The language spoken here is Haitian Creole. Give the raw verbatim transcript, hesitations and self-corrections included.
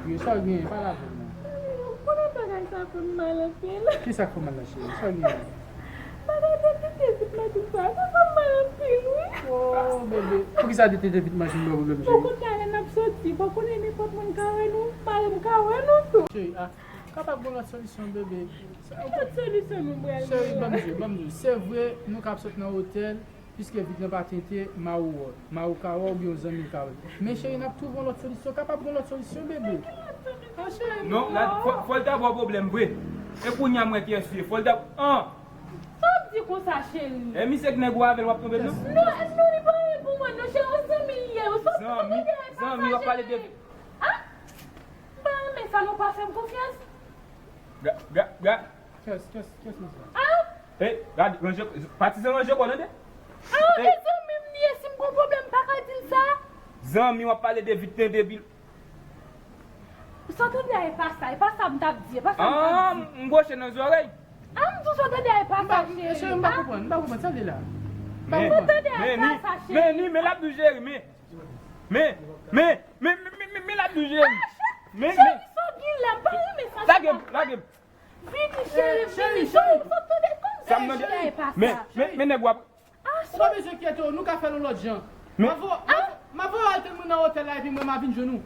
Yo, sa w genyen, pale avè m non. Ou konnen bagay sa fè m mal anpil. Kisa k fè w mal la, cheri? Sa w genyen? Bagay de tete vit matin sa, sa fè m mal anpil, wi. Oh, bebe. Poukisa de tete vit matin ba w pwoblèm, cheri? Ou konn talè n ap soti, ou konnen nenpòt moun ka wè nou, mari m ka wè nou tou. Cheri, ah, kapab gen lòt solisyon, bebe. Ki lòt solisyon nou pral Cheri, ban m gen? Di w, ban m Di w. Se vre, nou kab sot nan otèl, piske vit lan pa tente, mari w wè w. Mari w ka wè w, oubyen yon zanmi w ka wè w. Men cheri, n ap twouve yon lòt solisyon. Kapab gen yon lòt solisyon, bebe. Ah, cheri. Non, la, fò, fò l ta ba w pwoblèm vre. E kounye a m wè kiyès li ye. Fò l ta. An! Sa w ap di konsa, cheri? E misye k nèg ou avè l w ap twonpe l non? Non, non, li pa yon bon moun, non, cheri, yon zanmi li ye. Ou sot Zanmi, zanmi, w ap pale de. Ah? M pa renmen sa, non, pa fè m konfyans. Ga, ga, ga. Kiyès, kiyès, kiyès mesye sa? Ah? Ey, gade, ranje, patizan ranje kò w tande? Ah, e zanmi m li ye, si m gon pwoblèm, m pa ka di l sa. Zanmi, w ap pale de vit lan depi. Sa w tande a, e pa sa, e pa sa m t ap di, e pa sa m t Ah, ap di. M gwoche nan zòrèy. Ah, m di w sa w tande a, e pa M pa, sa, cheri. cheri, m pa konprann, m pa konprann. Sa w di la? M pa Men, Sa w konprann. tande a, e men, pa ni, sa, cheri. men, ni, men l ap di w cheri, men. Men, men, men, men, men, men, men l ap di w cheri. Men, men. Cheri, sa w gen la, m pa renmen sa. Lage m, lage m. Vini, cheri, Cheri, vini, cheri. sa w tande, kòm Sa m sa, tande. cheri, e pa Men, sa. men, men nèg w ap. Ah, Ou pa bezwen enkyete w, nou ka fè l yon lòt jan. Men- M a voye, m a voye w al tann mwen nan otèl la epi mwen m a vin jwenn ou.